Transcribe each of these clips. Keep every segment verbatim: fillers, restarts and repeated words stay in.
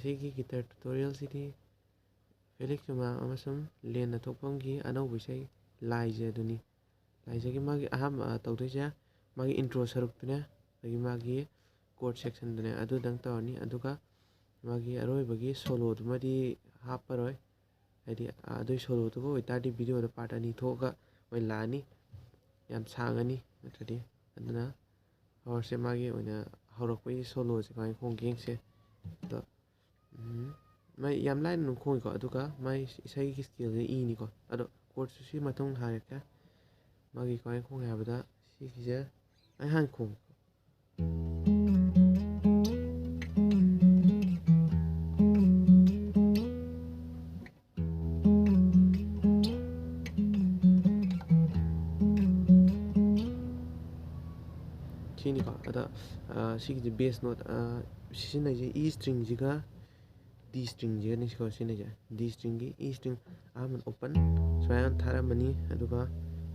ꯏꯁꯩꯒꯤ guitar ꯇ꯭ꯌꯨꯇꯣꯔꯤꯌꯦꯜꯁꯤꯗꯤ Felix ꯆꯨꯃꯥ ꯑꯃꯁꯨꯡ ꯂꯦꯟꯅ ꯊꯣꯛꯐꯝꯒꯤ ꯑꯅꯧꯕ ꯏꯁꯩ ꯂꯥꯏꯖ ꯑꯗꯨꯅꯤ꯫ ꯂꯥꯏꯖꯒꯤ ꯃꯥꯒꯤ ꯑꯍꯥꯟꯕ, ꯑ, ꯇꯧꯗꯣꯏꯁꯦ ꯃꯥꯒꯤ ꯏꯟꯇ꯭ꯔꯣ ꯁꯔꯨꯛꯇꯨꯅꯦ, ꯑꯗꯒꯤ ꯃꯥꯒꯤ ꯀꯣꯔꯠ ꯁꯦꯛꯁꯟꯗꯨꯅꯦ, ꯑꯗꯨꯗꯪ ꯇꯧꯔꯅꯤ꯫ ꯑꯗꯨꯒ ꯃꯥꯒꯤ ꯑꯔꯣꯏꯕꯒꯤ ꯁꯣꯂꯣꯗꯨꯃꯗꯤ ꯍꯥꯞꯄꯔꯣꯏ꯫ ꯍꯥꯏꯗꯤ, ꯑ, ꯑꯗꯨꯏ ꯁꯣꯂꯣꯗꯨꯒ ꯑꯣꯏꯇꯥꯔꯗꯤ ꯚꯤꯗꯤꯑꯣꯗ ꯄꯥꯔꯠ ꯑꯅꯤ ꯊꯣꯛꯑꯒ ꯑꯣꯏꯅ ꯂꯥꯛꯑꯅꯤ꯫ ꯌꯥꯝ ꯁꯥꯡꯉꯅꯤ ꯅꯠꯇ꯭ꯔꯗꯤ꯫ ꯑꯗꯨꯅ ꯍꯧꯔꯁꯦ, ꯃꯥꯒꯤ ꯑꯣꯏꯅ ꯍꯧꯔꯛꯄꯒꯤ ꯁꯣꯂꯣꯁꯦ ꯀꯃꯥꯏꯅ ꯈꯣꯡꯒꯦ ꯌꯦꯡꯁꯦ꯫ ꯑꯗꯣ, ꯎꯝ, ꯃꯥꯏ ꯌꯥꯝ ꯂꯥꯏꯅ ꯑꯗꯨꯝ ꯈꯣꯡꯉꯤꯀꯣ꯫ ꯑꯗꯨꯒ ꯃꯥꯏ ꯏꯁꯩꯒꯤ ꯁ꯭ꯀꯦꯜꯁꯦ ꯏꯅꯤꯀꯣ꯫ ꯑꯗꯣ ꯀꯣꯔꯠꯁꯨ ꯁꯤ ꯃꯇꯨꯡ ꯍꯥꯏꯔꯛꯀꯦ꯫ ꯃꯥꯒꯤ ꯀꯃꯥꯏꯅ ꯈꯣꯡꯉꯦ ꯍꯥꯏꯕꯗ ꯁꯤꯒꯤꯁꯦ ꯑꯩ ꯍꯥꯟꯅ ꯈꯣꯡꯉꯦ꯫ ꯁꯤꯅꯤꯀꯣ꯫ ꯑꯗ, ꯑ, ꯁꯤꯒꯤꯁꯦ ꯕꯦꯁ ꯅꯣꯠ, ꯑ, ꯁꯤꯖꯤꯟꯅꯩꯁꯦ ꯏ ꯁ꯭ꯇ꯭ꯔꯤꯡꯁꯤꯒ ꯗꯤ ꯁ꯭ꯇ꯭ꯔꯤꯡꯁꯤꯒꯅꯤ ꯁꯤꯀꯣ ꯁꯤꯖꯤꯟꯅꯩꯁꯦ꯫ ꯗꯤ ꯁ꯭ꯇ꯭ꯔꯤꯡꯒꯤ ꯏ ꯁ꯭ꯇ꯭ꯔꯤꯡ ꯑꯍꯥꯟꯕ ꯑꯣꯄꯟ ꯁꯨꯃꯥꯏꯅ ꯊꯥꯔꯝꯃꯅꯤ, ꯑꯗꯨꯒ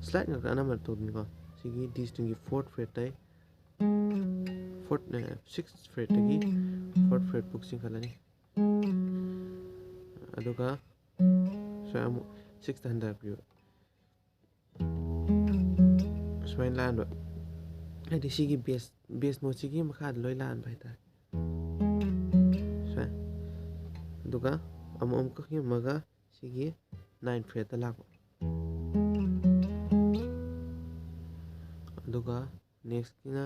ꯁ꯭ꯂꯥꯏꯠ ꯉꯥꯛꯇ ꯑꯅꯝꯕꯅ ꯇꯧꯗꯣꯏꯅꯤꯀꯣ꯫ ꯁꯤꯒꯤ ꯗꯤ ꯁ꯭ꯇ꯭ꯔꯤꯡꯒꯤ ꯐꯣꯔꯠ ꯐ꯭ꯔꯦꯠꯇꯩ, ꯐꯣꯔꯠ, ꯑ, ꯁꯤꯛꯁ ꯐ꯭ꯔꯦꯠꯇꯒꯤ ꯐꯣꯔꯠ ꯐ꯭ꯔꯦꯠ ꯐꯥꯎ ꯆꯤꯡꯈꯠꯂꯅꯤ꯫ ꯑꯗꯨꯒ ꯁ꯭ꯋꯥꯏ ꯑꯃꯨꯛ ꯁꯤꯛꯁꯇ ꯍꯟꯊꯔꯛꯄꯤꯕ꯫ ꯁꯨꯃꯥꯏꯅ ꯂꯥꯟꯕ꯫ ꯍꯥꯏꯗꯤ ꯁꯤꯒꯤ ꯕꯦꯁ, ꯕꯦꯁ ꯅꯣꯠꯁꯤꯒꯤ ꯃꯈꯥꯗ ꯂꯣꯏ ꯂꯥꯟꯕ ꯍꯥꯏꯇꯥꯔꯦ꯫ ꯁꯨꯃꯥꯏꯅ꯫ ꯑꯗꯨꯒ ꯑꯃꯨꯛ ꯑꯃꯨꯛꯀ ꯌꯦꯡꯉꯝꯃꯒ ꯁꯤꯒꯤ ꯅꯥꯏꯟ ꯐ꯭ꯔꯦꯠꯇ ꯂꯥꯛꯄ꯫ ꯑꯗꯨꯒ ꯅꯦꯛꯁꯀꯤꯅ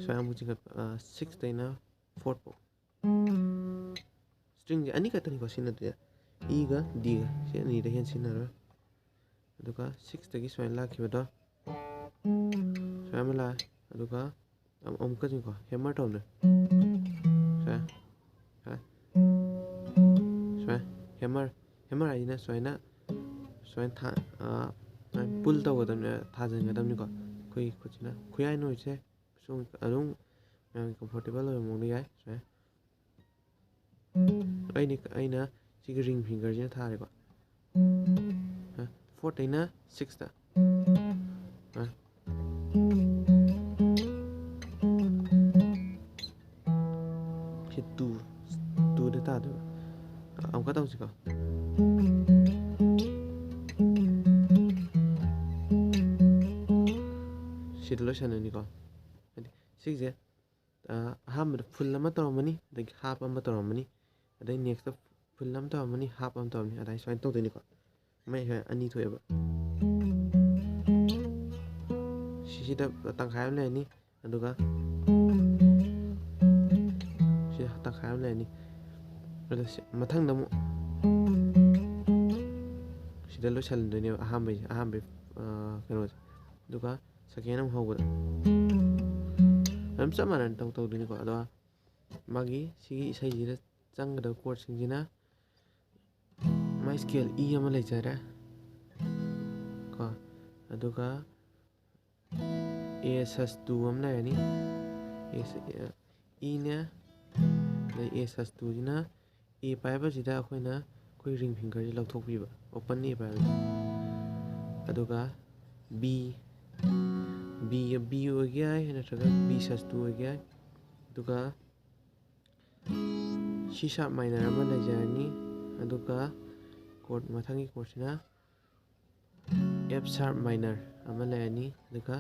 ꯁ꯭ꯋꯥꯏ ꯑꯃꯨꯛ ꯆꯤꯡꯈꯠꯄ, ꯑ, ꯁꯤꯛꯁꯇꯩꯅ ꯐꯣꯔꯠ ꯐꯥꯎ꯫ ꯁ꯭ꯇ꯭ꯔꯤꯡꯁꯦ ꯑꯅꯤꯈꯛꯇꯅꯤꯀꯣ ꯁꯤꯖꯤꯟꯅꯗꯣꯏꯁꯦ, ꯏꯒ ꯗꯤꯒ꯫ ꯁꯤ ꯑꯅꯤꯗꯩ ꯍꯦꯟꯅ ꯁꯤꯖꯤꯟꯅꯔꯣꯏ꯫ ꯑꯗꯨꯒ ꯁꯤꯛꯁꯇꯒꯤ ꯁꯨꯃꯥꯏꯅ ꯂꯥꯛꯈꯤꯕꯗꯣ, ꯁꯨꯃꯥꯏꯅ ꯑꯃ ꯂꯥꯛꯑꯦ꯫ ꯑꯗꯨꯒ ꯑꯃ-, ꯑꯃꯨꯛꯀꯁꯨꯀꯣ ꯍꯦꯃꯔ ꯇꯧꯅꯦ꯫ ꯁꯨꯃꯥꯏꯅ, ꯁꯨꯃꯥꯏꯅ, ꯁꯨꯃꯥꯏꯅ ꯍꯦꯃꯔ, ꯍꯦꯃꯔ ꯍꯥꯏꯁꯤꯅ ꯁꯨꯃꯥꯏꯅ, ꯁꯨꯃꯥꯏꯅ ꯊꯥ-, ꯑ, ꯁꯨꯃꯥꯏꯅ ꯄꯨꯜ ꯇꯧꯒꯗꯕꯅꯤ, ꯊꯥꯖꯤꯟꯒꯗꯕꯅꯤꯀꯣ꯫ ꯑꯩꯈꯣꯏꯒꯤ ꯈꯨꯠꯁꯤꯅ, ꯈꯨꯌꯥꯏ ꯅꯣꯏꯁꯦ ꯁꯨꯝ ꯑꯗꯨꯝ ꯃꯌꯥꯝꯒꯤ ꯀꯝꯐꯣꯔꯇꯦꯕꯜ ꯑꯣꯏꯕ ꯃꯑꯣꯡꯗ ꯌꯥꯏ꯫ ꯁꯨꯃꯥꯏꯅ ꯑꯩꯅ, ꯑꯩꯅ ꯁꯤꯒꯤ ꯔꯤꯡ ꯐꯤꯡꯒꯔꯁꯤꯅ ꯊꯥꯔꯦꯀꯣ꯫ ꯐꯣꯔꯠꯇꯩꯅ ꯁꯤꯛꯁꯇ꯫ ꯁꯤ ꯇꯨ, ꯑꯃꯨꯛꯀ ꯇꯧꯁꯤꯀꯣ꯫ ꯁꯤꯗ ꯂꯣꯏꯁꯟꯅꯅꯤꯀꯣ꯫ ꯍꯥꯏꯗꯤ ꯁꯤꯁꯦ, ꯑ, ꯑꯍꯥꯟꯕꯗ ꯐꯨꯜ ꯑꯃ ꯇꯧꯔꯝꯃꯅꯤ, ꯑꯗꯒꯤ ꯍꯥꯞ ꯑꯃ ꯇꯧꯔꯝꯃꯅꯤ, ꯑꯗꯩ ꯅꯦꯛꯁꯇ ꯐꯨꯜ ꯑꯃ ꯇꯧꯔꯝꯃꯅꯤ, ꯍꯥꯞ ꯑꯃ ꯇꯧꯔꯝꯃꯅꯤ, ꯑꯗꯥꯏ ꯁꯨꯃꯥꯏꯅ ꯇꯧꯗꯣꯏꯅꯤꯀꯣ꯫ ꯃꯌꯥꯏ ꯁ꯭ꯋꯥꯏ ꯑꯅꯤ ꯊꯣꯛꯑꯦꯕ꯫ ꯁꯤꯁꯤꯗ ꯇꯪꯈꯥꯏ ꯑꯃ ꯂꯩꯔꯅꯤ, ꯑꯗꯨꯒ ꯁꯤꯗ ꯇꯪꯈꯥꯏ ꯑꯃ ꯂꯩꯔꯅꯤ꯫ ꯑꯗ ꯁꯤ, ꯃꯊꯪꯗ ꯑꯃꯨꯛ ꯁꯤꯗ ꯂꯣꯏꯁꯜꯂꯗꯣꯏꯅꯦꯕ ꯑꯍꯥꯟꯕꯩꯁꯦ, ꯑꯍꯥꯟꯕꯩ, ꯑ, ꯀꯩꯅꯣꯁꯦ꯫ ꯑꯗꯨꯒ ꯁꯦꯀꯦꯟ ꯑꯃ ꯍꯧꯕꯗ ꯑꯗꯨꯝ ꯆꯞ ꯃꯥꯟꯅꯅ ꯇꯧ ꯇꯧꯗꯣꯏꯅꯤꯀꯣ꯫ ꯑꯗꯣ ꯃꯥꯒꯤ ꯁꯤꯒꯤ ꯏꯁꯩꯁꯤꯗ ꯆꯪꯒꯗꯕ ꯀꯣꯔꯠꯁꯤꯡꯁꯤꯅ ꯃꯥꯏ ꯁ꯭ꯀꯦꯜ ꯏ ꯑꯃ ꯂꯩꯖꯔꯦ ꯀꯣ, ꯑꯗꯨꯒ ꯑꯦ ꯁꯁ ꯇꯨ ꯑꯃ ꯂꯩꯔꯅꯤ꯫ ꯑꯦ ꯁ-, ꯑꯦ, ꯏꯅꯦ, ꯑꯗꯩ ꯑꯦ ꯁꯁ ꯇꯨꯁꯤꯅ ꯑꯦ ꯄꯥꯏꯕꯁꯤꯗ ꯑꯩꯈꯣꯏꯅ ꯑꯩꯈꯣꯏ ꯔꯤꯡ ꯐꯤꯡꯒꯔꯁꯤ ꯂꯧꯊꯣꯛꯄꯤꯕ, ꯑꯣꯄꯟ ꯑꯦ ꯄꯥꯏꯕꯁꯦ꯫ ꯑꯗꯨꯒ ꯕꯤ, ꯕꯤ, ꯕꯤ ꯑꯣꯏꯒꯦ ꯌꯥꯏ, ꯅꯠꯇ꯭ꯔꯒ ꯕꯤ ꯁꯁ ꯇꯨ ꯑꯣꯏꯒꯦ ꯌꯥꯏ꯫ ꯑꯗꯨꯒ ꯁꯤ ꯁꯥꯔꯞ ꯃꯥꯏꯅꯔ ꯑꯃ ꯂꯩꯖꯔꯅꯤ꯫ ꯑꯗꯨꯒ ꯀꯣꯔꯠ, ꯃꯊꯪꯒꯤ ꯀꯣꯔꯠꯁꯤꯅ ꯑꯦꯐ ꯁꯥꯔꯞ ꯃꯥꯏꯅꯔ ꯑꯃ ꯂꯩꯔꯅꯤ, ꯑꯗꯨꯒ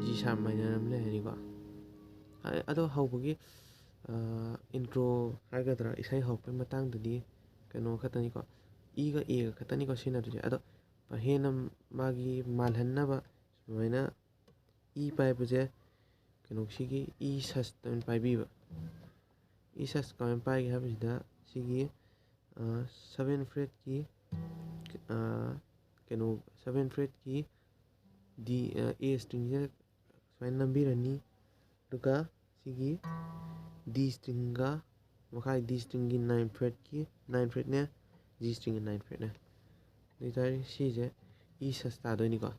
ꯖꯤ ꯁꯥꯔꯞ ꯃꯥꯏꯅꯔ ꯑꯃ ꯂꯩꯔꯅꯤꯀꯣ꯫ ꯑ-, ꯑꯗꯣ ꯍꯧꯕꯒꯤ, ꯑ, ꯏꯟꯇ꯭ꯔꯣ ꯍꯥꯏꯒꯗ꯭ꯔꯥ, ꯏꯁꯩ ꯍꯧꯔꯛꯄꯩ ꯃꯇꯥꯡꯗꯗꯤ ꯀꯩꯅꯣ ꯈꯛꯇꯅꯤꯀꯣ, ꯏꯒ ꯑꯦꯒ ꯈꯛꯇꯅꯤꯀꯣ ꯁꯤꯖꯤꯟꯅꯗꯣꯏꯁꯦ꯫ ꯑꯗꯣ ꯍꯦꯟꯅ ꯃꯥꯒꯤ ꯃꯥꯜꯍꯟꯅꯕ ꯁꯨꯃꯥꯏꯅ ꯏ ꯄꯥꯏꯕꯁꯦ, ꯀꯩꯅꯣ, ꯁꯤꯒꯤ ꯏ ꯁꯁꯇ ꯑꯣꯏꯅ ꯄꯥꯏꯕꯤꯕ꯫ ꯏ ꯁꯁ ꯀꯃꯥꯏꯅ ꯄꯥꯏꯒꯦ ꯍꯥꯏꯕꯁꯤꯗ, ꯁꯤꯒꯤ, ꯑ, ꯁꯚꯦꯟ ꯐ꯭ꯔꯦꯠꯀꯤ, ꯑ, ꯀꯩꯅꯣ, ꯁꯚꯦꯟ ꯐ꯭ꯔꯦꯠꯀꯤ ꯗꯤ, ꯑ, ꯑꯦ ꯁ꯭ꯇ꯭ꯔꯤꯡꯁꯦ ꯁꯨꯃꯥꯏꯅ ꯅꯝꯕꯤꯔꯅꯤ꯫ ꯑꯗꯨꯒ ꯁꯤꯒꯤ ꯗꯤ ꯁ꯭ꯇ꯭ꯔꯤꯡꯒ, ꯃꯈꯥꯒꯤ ꯗꯤ ꯁ꯭ꯇ꯭ꯔꯤꯡꯒꯤ ꯅꯥꯏꯟ ꯐ꯭ꯔꯦꯠꯀꯤ, ꯅꯥꯏꯟ ꯐ꯭ꯔꯦꯠꯅꯦ, ꯖꯤ ꯁ꯭ꯇ꯭ꯔꯤꯡꯒꯤ ꯅꯥꯏꯟ ꯐ꯭ꯔꯦꯠꯅꯦ꯫ ꯑꯗꯨ ꯑꯣꯏꯇꯥꯔꯗꯤ ꯁꯤꯁꯦ ꯏ ꯁꯁ ꯇꯥꯗꯣꯏꯅꯤꯀꯣ꯫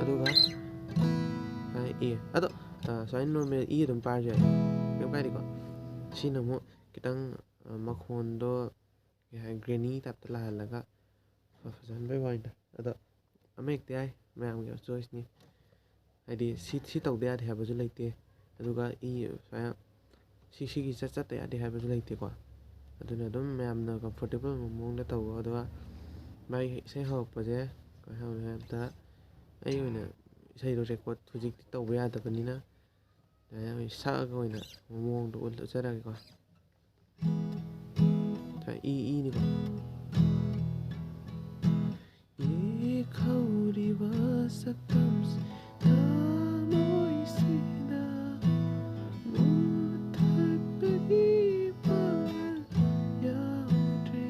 ꯑꯗꯨꯒ, ꯑ, ꯑꯦ꯫ ꯑꯗꯣ, ꯑ, ꯁꯨꯃꯥꯏꯅ ꯅꯣꯔꯃꯦꯜ ꯏ ꯑꯗꯨꯝ ꯄꯥꯏꯔꯁꯨ ꯌꯥꯏ, ꯀꯩꯝ ꯀꯥꯏꯗꯦꯀꯣ꯫ ꯁꯤꯅ ꯑꯃꯨꯛ ꯈꯤꯇꯪ, ꯑ, ꯃꯈꯣꯟꯗꯣ ꯀꯩ ꯍꯥꯏ, ꯒ꯭ꯔꯦꯅꯤ ꯇꯥꯏꯞꯇ ꯂꯥꯛꯍꯜꯂꯒ ꯐ-, ꯐꯖꯍꯟꯕꯩ ꯋꯥꯅꯤꯗ꯫ ꯑꯗꯣ ꯑꯃ ꯍꯦꯛꯇ ꯌꯥꯏ, ꯃꯌꯥꯝꯒꯤ ꯆꯣꯏꯁꯅꯤ꯫ ꯍꯥꯏꯗꯤ ꯁꯤ ꯁꯤ ꯇꯧꯗ ꯌꯥꯗꯦ ꯍꯥꯏꯕꯁꯨ ꯂꯩꯇꯦ꯫ ꯑꯗꯨꯒ ꯏ ꯁꯨꯃꯥꯏꯅ ꯁꯤ ꯁꯤꯒꯤ ꯆꯠ ꯆꯠꯇ ꯌꯥꯗꯦ ꯍꯥꯏꯕꯁꯨ ꯂꯩꯇꯦꯀꯣ꯫ ꯑꯗꯨꯅ ꯑꯗꯨꯝ ꯃꯌꯥꯝꯅ ꯀꯝꯐꯣꯔꯇꯦꯕꯜ ꯑꯣꯏꯕ ꯃꯑꯣꯡꯗ ꯇꯧꯕ꯫ ꯑꯗꯨꯒ ꯃꯥꯒꯤ ꯏꯁꯩ ꯍꯧꯔꯛꯄꯁꯦ ꯀꯃꯥꯏꯅ ꯍꯧꯒꯦ ꯍꯥꯏꯕꯗ, ꯑꯩ ꯑꯣꯏꯅ ꯏꯁꯩꯗꯣ ꯔꯦꯀꯣꯔꯠ ꯍꯧꯖꯤꯛꯇꯤ ꯇꯧꯕ ꯌꯥꯗꯕꯅꯤꯅ, ꯑꯗꯨꯃꯥꯏꯅ ꯑꯩ ꯁꯛꯑꯒ ꯑꯣꯏꯅ ꯃꯑꯣꯡꯗꯣ ꯎꯠ- ꯎꯠꯆꯔꯛꯑꯒꯦꯀꯣ꯫ ꯏ ꯏꯅꯤꯀꯣ꯫ ꯌꯦꯛꯍꯧꯔꯤꯕ ꯁꯛꯇꯝꯁꯤ ꯊꯃꯣꯏꯁꯤꯗ ꯃꯨꯊꯠꯄꯒꯤ ꯄꯥꯡꯒꯜ ꯌꯥꯎꯗ꯭ꯔꯦ꯫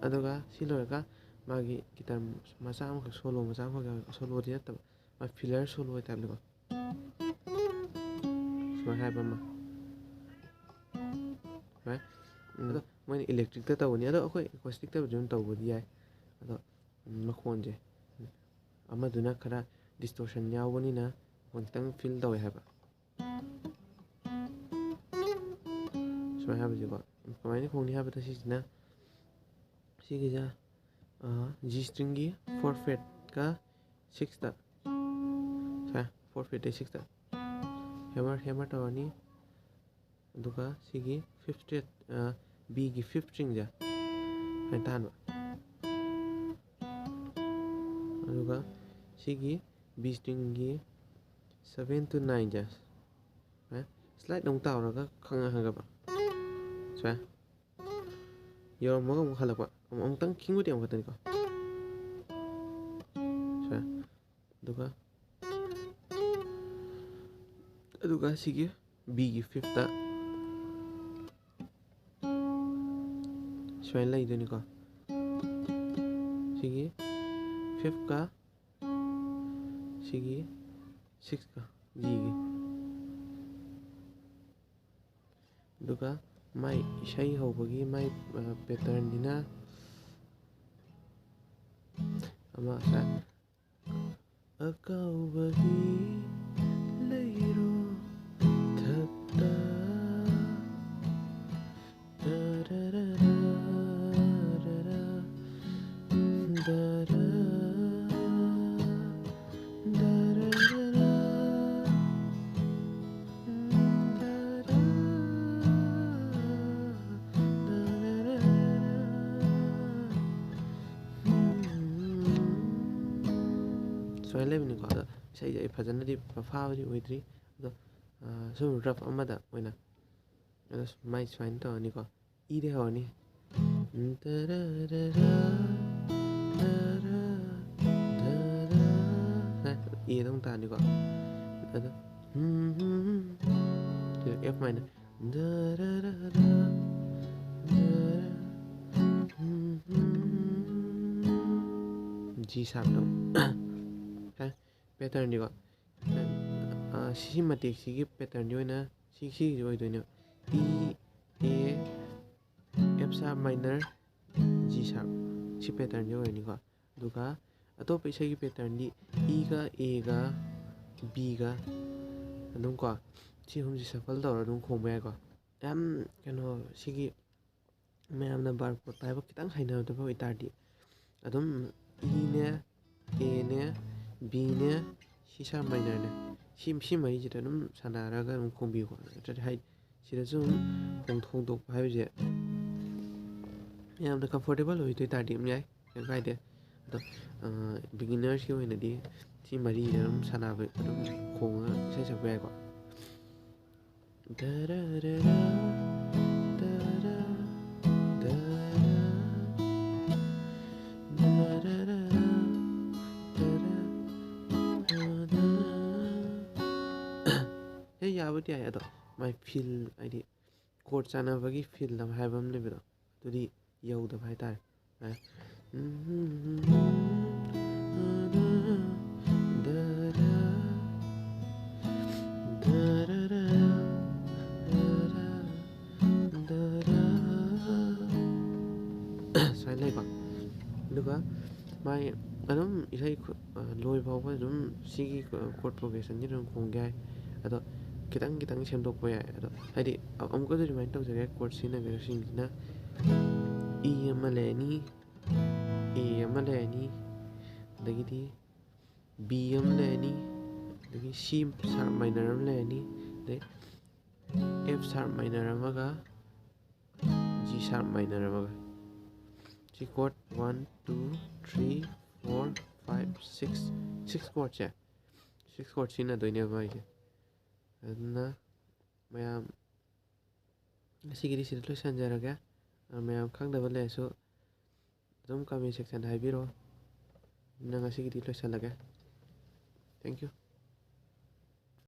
ꯑꯗꯨꯒ ꯁꯤ ꯂꯣꯏꯔꯒ ꯃꯥꯒꯤ ꯒꯤꯇꯥꯔ ꯃꯆꯥ ꯑꯃꯈꯛ, ꯁꯣꯂꯣ ꯃꯆꯥ ꯑꯃꯈꯛ ꯌꯥꯎꯋꯦ꯫ ꯁꯣꯂꯣꯗꯤ ꯅꯠꯇꯕ, ꯃꯥ ꯐꯤꯂꯔ ꯁꯣꯂꯣ ꯇꯥꯏꯞꯅꯤꯀꯣ꯫ ꯁꯨꯃꯥꯏꯅ ꯍꯥꯏꯕ ꯑꯃ꯫ ꯁꯨꯃꯥꯏꯅ꯫ ꯎꯝ꯫ ꯑꯗꯣ ꯃꯣꯏꯅ ꯏꯂꯦꯛꯇ꯭ꯔꯤꯛꯇ ꯇꯧꯕꯅꯤ꯫ ꯑꯗꯣ ꯑꯩꯈꯣꯏ ꯑꯦꯀꯣꯁꯇꯤꯛꯇꯕꯨꯗꯤ ꯑꯗꯨꯝ ꯇꯧꯕꯗꯤ ꯌꯥꯏ꯫ ꯑꯗꯣ, ꯎꯝ, ꯃꯈꯣꯟꯁꯦ ꯑꯃꯗꯨꯅ ꯈꯔ ꯗꯤꯁꯇꯣꯔꯁꯟ ꯌꯥꯎꯕꯅꯤꯅ ꯃꯈꯣꯟ ꯈꯤꯇꯪ ꯐꯤꯜ ꯇꯧꯋꯦ ꯍꯥꯏꯕ꯫ ꯁꯨꯃꯥꯏꯅ ꯍꯥꯏꯕꯁꯦꯀꯣ꯫ ꯀꯃꯥꯏꯅ ꯈꯣꯡꯅꯤ ꯍꯥꯏꯕꯗ ꯁꯤꯁꯤꯅ, ꯁꯤꯒꯤꯁꯦ, ꯖꯤ ꯁ꯭ꯇ꯭ꯔꯤꯡꯒꯤ ꯐꯣꯔ ꯐ꯭ꯔꯦꯠꯀ ꯁꯤꯛꯁꯇ, ꯁꯦ, ꯐꯣꯔ ꯐ꯭ꯔꯦꯠꯇꯩ ꯁꯤꯛꯁꯇ ꯍꯦꯃꯔ, ꯍꯦꯃꯔ ꯇꯧꯔꯅꯤ꯫ ꯑꯗꯨꯒ ꯁꯤꯒꯤ ꯐꯤꯐ ꯐ꯭ꯔꯦꯠ, ꯕꯤꯒꯤ ꯐꯤꯐ ꯁ꯭ꯇ꯭ꯔꯤꯡꯁꯦ ꯁꯨꯃꯥꯏꯅ ꯇꯥꯍꯟꯕ꯫ ꯑꯗꯨꯒ ꯁꯤꯒꯤ ꯕꯤ ꯁ꯭ꯇ꯭ꯔꯤꯡꯒꯤ ꯁꯚꯦꯟ ꯇꯨ ꯅꯥꯏꯟꯁꯦ ꯁꯨꯃꯥꯏꯅ ꯁ꯭ꯂꯥꯏꯠ ꯑꯃꯨꯛ ꯇꯥꯎꯔꯒ ꯈꯪꯉ ꯍꯪꯒꯕ꯫ ꯁꯨꯃꯥꯏꯅ ꯌꯧꯔꯝꯃꯒ ꯑꯃꯨꯛ ꯍꯜꯂꯛꯄ꯫ ꯑꯃꯨꯛ, ꯑꯃꯨꯛꯇꯪ ꯈꯤꯡꯕꯗꯤ ꯑꯃꯨꯛ ꯈꯛꯇꯅꯤꯀꯣ꯫ ꯁꯨꯃꯥꯏꯅ꯫ ꯑꯗꯨꯒ, ꯑꯗꯨꯒ ꯁꯤꯒꯤ ꯕꯤꯒꯤ ꯐꯤꯐꯇ ꯁꯨꯃꯥꯏꯅ ꯂꯩꯗꯣꯏꯅꯤꯀꯣ꯫ ꯁꯤꯒꯤ ꯐꯤꯐꯀ ꯁꯤꯒꯤ ꯁꯤꯛꯁꯀ ꯖꯤꯒꯤ꯫ ꯑꯗꯨꯒ ꯃꯥꯏ ꯏꯁꯩ ꯍꯧꯕꯒꯤ ꯃꯥꯏ, ꯑ, ꯄꯦꯇꯔꯟꯁꯤꯅ ꯑꯃ ꯉꯁꯥꯏ ꯑꯀꯥꯎꯕꯒꯤ ꯁꯨꯃꯥꯏꯅ ꯂꯩꯕꯅꯤꯀꯣ꯫ ꯑꯗꯣ ꯏꯁꯩꯁꯦ ꯑꯩ ꯐꯖꯅꯗꯤ ꯐꯥꯕꯗꯤ ꯑꯣꯏꯗ꯭ꯔꯤ꯫ ꯑꯗꯣ ꯁꯨꯝ ꯔꯐ ꯑꯃꯗ ꯑꯣꯏꯅ ꯑꯗꯣ ꯁꯨꯃꯥꯏ ꯁꯨꯃꯥꯏꯅ ꯇꯧꯔꯅꯤꯀꯣ꯫ ꯏꯗꯩ ꯍꯧꯔꯅꯤ꯫ ꯇꯔꯥꯔꯥ, ꯇꯔꯥ, ꯇꯔꯥ, ꯑꯦꯗ ꯑꯃꯨꯛ ꯇꯥꯔꯅꯤꯀꯣ꯫ ꯑꯗꯣ ꯑꯦꯐ ꯃꯥꯏꯅꯔ꯫ ꯗꯔꯥꯔꯥ, ꯗꯔꯥ, ꯖꯤ ꯁꯥꯔꯞꯇ꯫ ꯄꯦꯇꯔꯟꯗꯤꯀꯣ꯫ ꯁꯤ ꯃꯇꯦꯛꯁꯤꯒꯤ ꯄꯦꯇꯔꯟꯗꯤ ꯑꯣꯏꯅ ꯁꯤ ꯁꯤꯒꯤꯁꯤ ꯑꯣꯏꯗꯣꯏꯅꯦꯕ꯫ E A F ꯁꯥꯔꯞ minor G ꯁꯥꯔꯞ ꯁꯤ ꯄꯦꯇꯔꯟꯗꯤ ꯑꯣꯏꯔꯅꯤꯀꯣ꯫ ꯑꯗꯨꯒ ꯑꯇꯣꯞꯄ ꯏꯁꯩꯒꯤ ꯄꯦꯇꯔꯟꯗꯤ ꯏꯒ ꯑꯦꯒ ꯕꯤꯒ ꯑꯗꯨꯝ ꯀꯣ ꯁꯤ ꯑꯍꯨꯝꯁꯤ ꯁꯐꯜ ꯇꯧꯔ ꯑꯗꯨꯝ ꯈꯣꯡꯕ ꯌꯥꯏꯀꯣ꯫ ꯌꯥꯝ ꯀꯩꯅꯣ ꯁꯤꯒꯤ ꯃꯌꯥꯝꯅ ꯕꯥꯔ ꯀꯣꯔꯠ ꯄꯥꯏꯕ ꯈꯤꯇꯪ ꯍꯩꯅꯗꯕ ꯑꯣꯏꯇꯥꯔꯗꯤ ꯑꯗꯨꯝ ꯏꯅꯦ ꯑꯦꯅꯦ ꯕꯤꯅꯦ ꯁꯤ ꯁꯥꯔꯞ ꯃꯥꯏꯅꯔꯅꯦ ꯁꯤ ꯁꯤ ꯃꯔꯤꯁꯤꯗ ꯑꯗꯨꯝ ꯁꯥꯟꯅꯔꯒ ꯑꯗꯨꯝ ꯈꯣꯡꯕꯤꯌꯨꯀꯣ꯫ ꯅꯠꯇ꯭ꯔꯗꯤ ꯍꯥꯏ ꯁꯤꯗꯁꯨ ꯑꯗꯨꯝ ꯍꯣꯡꯗꯣꯛ ꯍꯣꯡꯗꯣꯛꯄ ꯍꯥꯏꯕꯁꯦ ꯌꯥꯝꯅ ꯀꯝꯐꯣꯔꯇꯦꯕꯜ ꯑꯣꯏꯗꯣꯏ ꯇꯥꯔꯗꯤ ꯑꯗꯨꯝ ꯌꯥꯏ, ꯀꯩꯝ ꯀꯥꯏꯗꯦ꯫ ꯑꯗꯣ ꯕꯤꯒꯤꯅꯔꯁꯀꯤ ꯑꯣꯏꯅꯗꯤ ꯁꯤ ꯃꯔꯤꯁꯦ ꯑꯗꯨꯝ ꯁꯥꯟꯅꯕ ꯑꯗꯨꯝ ꯈꯣꯡꯉꯒ ꯏꯁꯩ ꯁꯛꯄ ꯌꯥꯏꯀꯣ꯫ ꯗꯔꯔꯔ, ꯗꯔ, ꯗꯔ, ꯗꯔꯔꯔ, ꯗꯔ, ꯗꯔ꯫ ꯍꯦ, ꯌꯥꯕꯨꯗꯤ ꯌꯥꯏ, ꯑꯗꯣ ꯃꯥꯏ ꯐꯤꯜ, ꯍꯥꯏꯗꯤ ꯀꯣꯔꯠ ꯆꯥꯟꯅꯕꯒꯤ ꯐꯤꯜ ꯑꯃ ꯍꯥꯏꯕ ꯑꯃ ꯂꯩꯕꯗꯣ, ꯑꯗꯨꯗꯤ ꯌꯧꯗꯕ ꯍꯥꯏꯇꯥꯔꯦ꯫ ꯁꯨꯃꯥꯏꯅ ꯂꯩꯕ꯫ ꯑꯗꯨꯒ ꯃꯥꯒꯤ ꯑꯗꯨꯝ ꯏꯁꯩ ꯈꯨ-, ꯑ, ꯂꯣꯏ ꯐꯥꯎꯕ ꯑꯗꯨꯝ ꯁꯤꯒꯤ ꯀꯣꯔꯠ ꯄ꯭ꯔꯣꯒ꯭ꯔꯦꯁꯟꯁꯤ ꯑꯗꯨꯝ ꯈꯣꯡꯒꯦ ꯍꯥꯏ꯫ ꯑꯗꯣ ꯈꯤꯇꯪ ꯈꯤꯇꯪ ꯁꯦꯝꯗꯣꯛꯄ ꯌꯥꯏ꯫ ꯑꯗꯣ ꯍꯥꯏꯗꯤ ꯑ-, ꯑꯃꯨꯛꯀꯁꯨ remind ꯇꯧꯖꯒꯦ, ꯀꯣꯔꯠ ꯁꯤꯖꯤꯟꯅꯒꯗꯕꯁꯤꯡꯁꯤꯅ ꯏ ꯑꯃ ꯂꯩꯔꯅꯤ, ꯑꯦ ꯑꯃ ꯂꯩꯔꯅꯤ, ꯑꯗꯒꯤꯗꯤ ꯕꯤ ꯑꯃ ꯂꯩꯔꯅꯤ, ꯑꯗꯒꯤ ꯁꯤ ꯁꯥꯔꯞ ꯃꯥꯏꯅꯔ ꯑꯃ ꯂꯩꯔꯅꯤ, ꯑꯗꯩ ꯑꯦꯐ ꯁꯥꯔꯞ ꯃꯥꯏꯅꯔ ꯑꯃꯒ ꯖꯤ ꯁꯥꯔꯞ ꯃꯥꯏꯅꯔ ꯑꯃꯒ꯫ ꯁꯤ court one, two, three, four, five, six, six cordꯁꯦ, six cordꯁꯦ ꯁꯤꯖꯤꯟꯅꯗꯣꯏꯅꯦꯕ ꯑꯩꯁꯦ꯫ ꯑꯗꯨꯅ ꯃꯌꯥꯝ ꯉꯁꯤꯒꯤꯗꯤ ꯁꯤꯗ ꯂꯣꯏꯁꯤꯟꯖꯔꯒꯦ꯫ ꯑ, ꯃꯌꯥꯝ ꯈꯪꯗꯕ ꯂꯩꯔꯁꯨ ꯑꯗꯨꯝ comment section ꯍꯥꯏꯕꯤꯔꯛꯑꯣ꯫ ꯑꯗꯨꯅ ꯉꯁꯤꯒꯤꯗꯤ ꯂꯣꯏꯁꯤꯜꯂꯒꯦ꯫ Thank you꯫